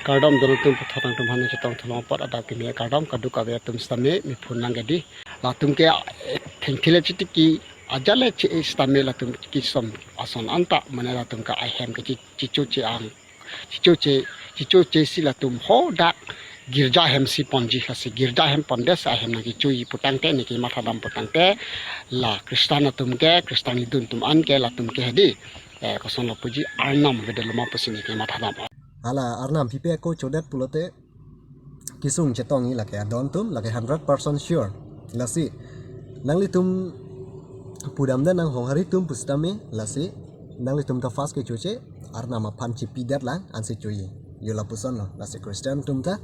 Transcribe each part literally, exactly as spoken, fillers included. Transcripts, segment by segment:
Kardom donor atum, puthot nangtumphan chetong thulong apot adap kimi kardom, kadokave atum sitame mi phun lang kedi. Latum ke, eh, thengthe le chitiki, ajat le che-e sitame latum kisom ason anta, mane latum ke ahem ke chi-, chichoche ang. Chichoche, chichoche si latum hadak girja hem si ponji, lasi girja hem pondet si ahem nangkechoji putangte, neke mathadam putangte, la Christian atum ke, Christian idun atum an ke, latum ke hedi, eh, kosonlo puji, Arnam avedet lo ma pusi neke mathadam. Hala Arnam pipe ako chodet pulote, kesung chetongji lake adon atum, lake hundred percent sure. Lasi nanglitum pudam dan nang Honghari atum pusitame, lasi nanglitum ta first kechoche, Arnam aphan chepidet lang ansi choji. Jo lapusonlo, lasi Christian atum ta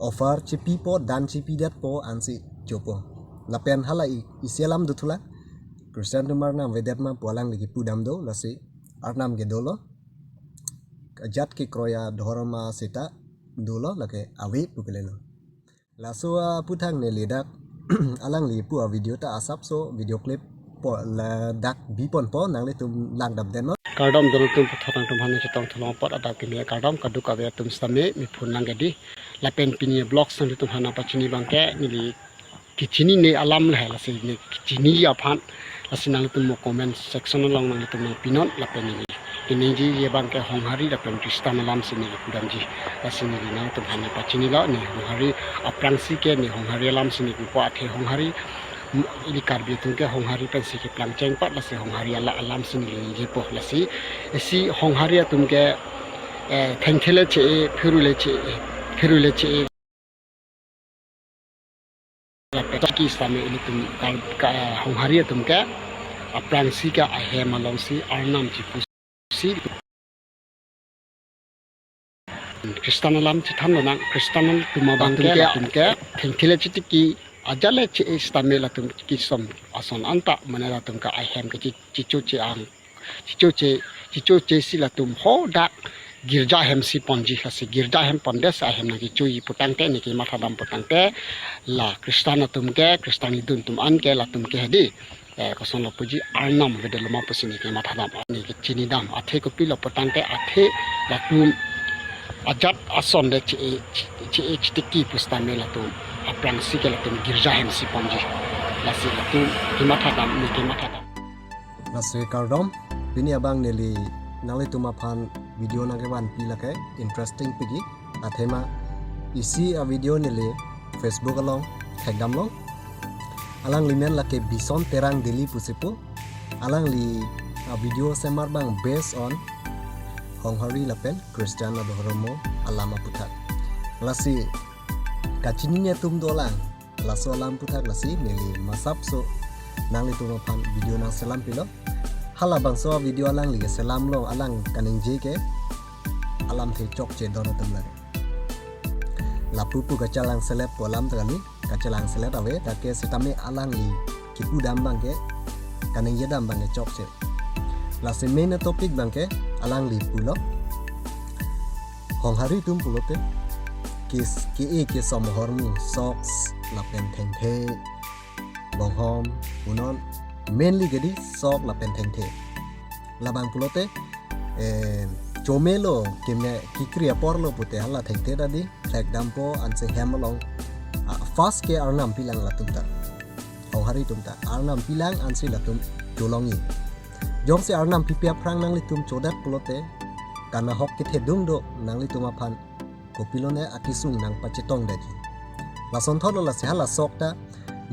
offer chepipo, dan chepidetpo ansi chopo. Lapen hala i-, isi alam dothulang. Christian atum Arnam avedet ma pu alangli kepudam do, lasi Arnam ke dolo. Ajat kekroi adhorom seta dolo, lake ave pu kalilo. Laso aputhak neli dak alangli pu avideo ta asapso video clip po ladak biponpo, nanglitum langdam den non. Kardom donor atum, puthot nangtumphan chetong thulong apot adap kimi kardom, kadokave atum sitame mi phun lang kedi. Lapen pini vlogs nangtumphan nangpachini abang ke neli kechinine alam le, lasi ne kechini aphan, lasi nanglitum mo comment section along nanglitum nangpinon, lapen neli keningjeji abang ke Honghari lapen Christian alam si neli pudamji. Lasi neli nangtumphan nangpachinilo, ne Honghari aphrangsi ke ne Honghari alam si ne pupo, athe Honghari, mm, ili Karbi atum ke Honghari pensi keplang chengpat, lasi Honghari ala alam si neli ningjepo. Lasi isi Honghari atum ke, eh, thengthe le che-e, phiru le che-e, phiru le che-e. Lapen chiki sitame ilitum kal-, ka-, Honghari atum ke aphrangsi ke ahem alongsi Arnam chipusi. Christian alam chethan lonang, Christian atum abang ke, latum ke thengthe le chitiki, ajat le che-e sitame latum kisom ason anta, mane latum ke ahem ke chi-, chichoche ang. Chichoche, chichoche si latum hadak girja hem si ponji, lasi girja hem pondet si ahem nangkechoji putangte, neke mathadam putangte, la Christian atum ke, Christian idun atum an ke, latum ke hedi, eh, kosonlo puji, Arnam avedet lo ma pusi neke mathadam, neke chinidam, athe kopilo putangte, athe latum ajat ason le che-e, che-e chitiki pusitame latum aphrangsi ke latum girja hem si ponji. Lasi latum ke mathadam, neke mathadam. Lasi kardom, pini abang neli nanglitum aphan video nangkevanpi lake interesting pik-i. Athema isi avideo neli Facebook along thekdamlo. Alangli men lake Bison Terang Dili pusi pu. Alangli avideo semar abang based on Honghari lapen Christian adhorom alam aputhak. Lasi kachinine atum dolang, laso alam aputhak, lasi neli masapso nanglitum aphan video nangselam pilo. Halabangso avideo alangli keselam along alang kaningje ke alamthe chokche don atum lake. Lapu pu kachelang selet pu alam ta kali, kachelang selet ave, dak ke sitame alangli kepudam abang ke, kaningjedam abang ke chokche. Lasi main topic abang ke alangli pulo, Honghari atum pulote, ke-, ke-e kesom ahormu, socks lapen thengthe, bonghom, punon, mainly kedi sok lapen thengthe. Labang pulote, eh, chomelo, keme, kekri aporlo pute hala thengthe ta di thekdampo ansi hem along. Ah, first ke Arnam pilang latum ta. Honghari atum ta Arnam pilang ansi latum cholongji. Jongsi Arnam pipe aphrang nanglitum chodet pulote, kanahok kethedung do nanglitum aphan, kopilone akesung nangpachetongdetji. Lasonthotlo, lasi hala sok ta,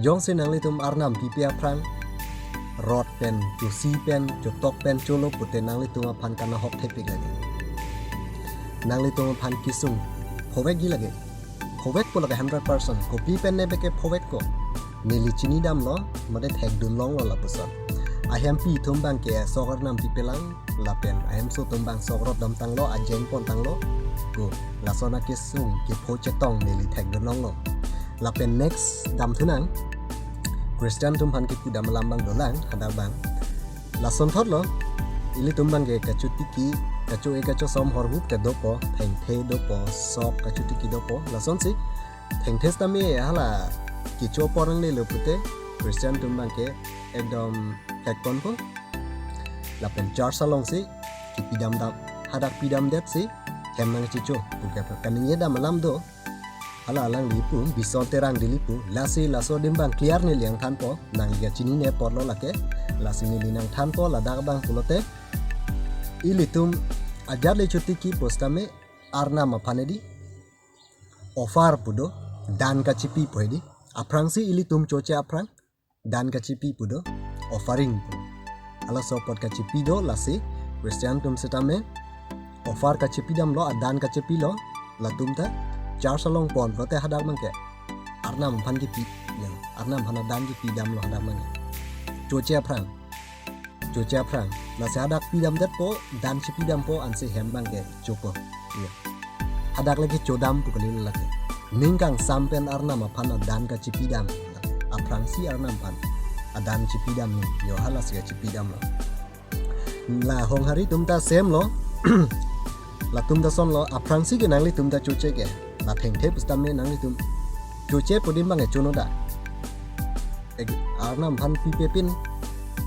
jongsi nanglitum Arnam pipe aphrang rot pen, chosi pen, chotok pen cholo pute nanglitum aphan kanahok thepik lake. Nanglitum aphan kesung phovekji lake. Phovekpo lake hundred percent. Kopi pen ne beke phovekpo. Neli chinidamlo, mate thekdun longlo lapuson. Ahempi atum abang ke sok Arnam pipelang, lapen ahemso atum abang sok rot damtanglo, ajeng pontanglo. Ko, lason akesung kepho chetong neli thekdun longlo. Lapen next damthunang, Christian atum aphan kepudam alam abang dolang, hadak abang. Lasonthotlo, ilitum abang ke kachotiki, kacho-e kachosom ahormu ta dopo, thengthe dopo, sok kachotiki dopo, lasonsi, thengthe sitame hala kecho apor nanglelo pute, Christian atum abang ke ekdom thekponpo. Lapen church alongsi kepidamdam, hadak pidamdet si, hem nangchicho pu ke kaningje dam alam do. Hala alangli pu, Bison Terang dili pu, lasi laso adim abang clear neli nangthanpo, nangli kachinine apotlo lake, lasi neli nangthanpo ladak abang pulote, ilitum ajat le chotiki pusitame Arnam aphan hedi offer pu do, dan kachipi pu hedi. Aphrangsi ilitum choche aphrang dan kachipi pu do, offering pu. Halaso apot kachipi do, lasi Christian atum sitame offer kachipi damlo, adan kachipilo, latum ta church along ponpo te hadak abang ke Arnam aphan kipi, ya, Arnam aphan adan kipi damlo hadak abang ke. Choche aphrang, choche aphrang. Lasi hadak pidamdetpo, dan chipi dampo, ansi hem abang ke chopo. Ya. Hadak lake chodam pu kalilo lake. Ning kangsam pen Arnam aphan adan kachipi dam. Aphrangsi Arnam aphan adan chipi dam ni. Yo, halasi kachipi damlo. La Honghari atum ta same lo. Latum ta ason lo, aphrangsi ke nanglitum ta choche ke. La thengthe pusitame nanglitum choche pu adim abang ke chono da. Ek-, Arnam aphan pipe pin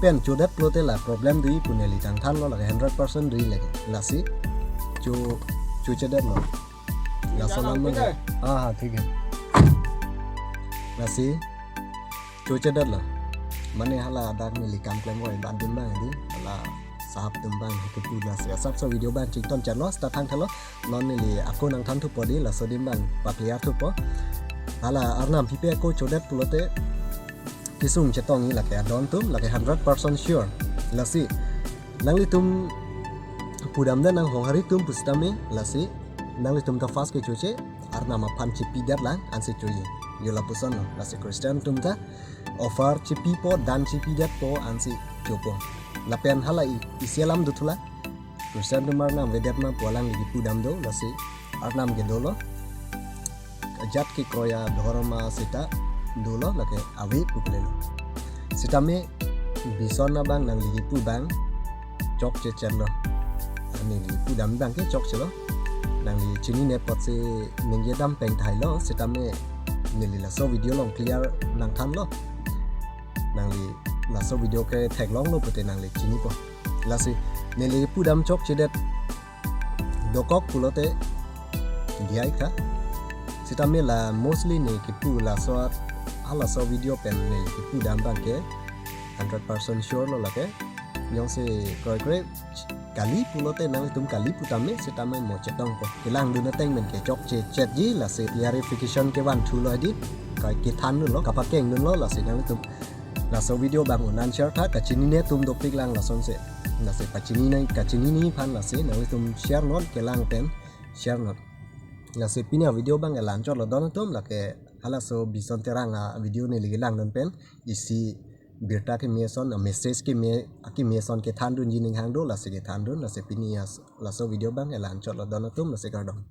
pen chodet pulote la problem do-i pu neli nangthanlo lake, hundred percent do-i lake. Lasi cho, chochedetlo. Laso alam abang ke. हाँ, हाँ, ठीक है. Lasi chochedetlo. Mane hala dak neli kam klemvoi adim abang hedi. Hala sahap atum abang kipu, lasi asapso video abang chington chalo, seta thangthalo. Non neli ako nangthan thupo hedi, laso adim abang pa-clear thupo. Hala Arnam pipe ako chodet pulote kesung chetong-i lake adon atum, lake hundred percent sure. Lasi nanglitum pudamde nang Honghari atum pusitame, lasi nanglitum ta first ke choche, Arnam aphan chipidet lang ansi choji. Yo, lapusonlo, lasi Christian atum ta offer chipipo, dan chipidetpo ansi chopo. Lapen hala i-, isi alam dothulang. Christian atum Arnam avedet ma pu alangli kipu dam do, lasi Arnam ke dolo. Ajat kekroi adhorom seta dolo, lake ave pu kalilo. Sitame Bison abang nangli kipu abang chokche chenlo. Neli kipu dam abang ke chokchelo. Nangli chinine apotsi ningje dam peng thailo, sitame neli laso video along clear nangthanlo. Nangli laso video ke theklonglo pute nangli chinipo. Lasi neli kipu dam chokchedet dokok pulote diai kha. Sitame la mostly ne kipu laso at-, halaso video pen ne kipu dam abang ke hundred percent sure lo lake. Jongsi kroikre kali pulote nanglitum kali pu tame, sitame mo chetongpo. Kelangdun ateng pen ke chokche chetji, lasi clarification kevan thulo hedi. Kai kethandunlo, kapakengdunlo, lasi nanglitum laso video abang un-an share tha, kachinine atum dopik lang lasonsi. Lasi kachinine, kachinine aphan lasi nanglitum share non, kelang pen share non. Lasi pini avideo abang ke la-anchot lo don atum, lake halaso Bison Terang avideo neli langdun pen isi birta keme ason, a-message keme, akeme ason kethandunji ning hang do, lasi kethandun, lasi pini as-, laso video abang ke la-anchot lo don atum, lasi kardom.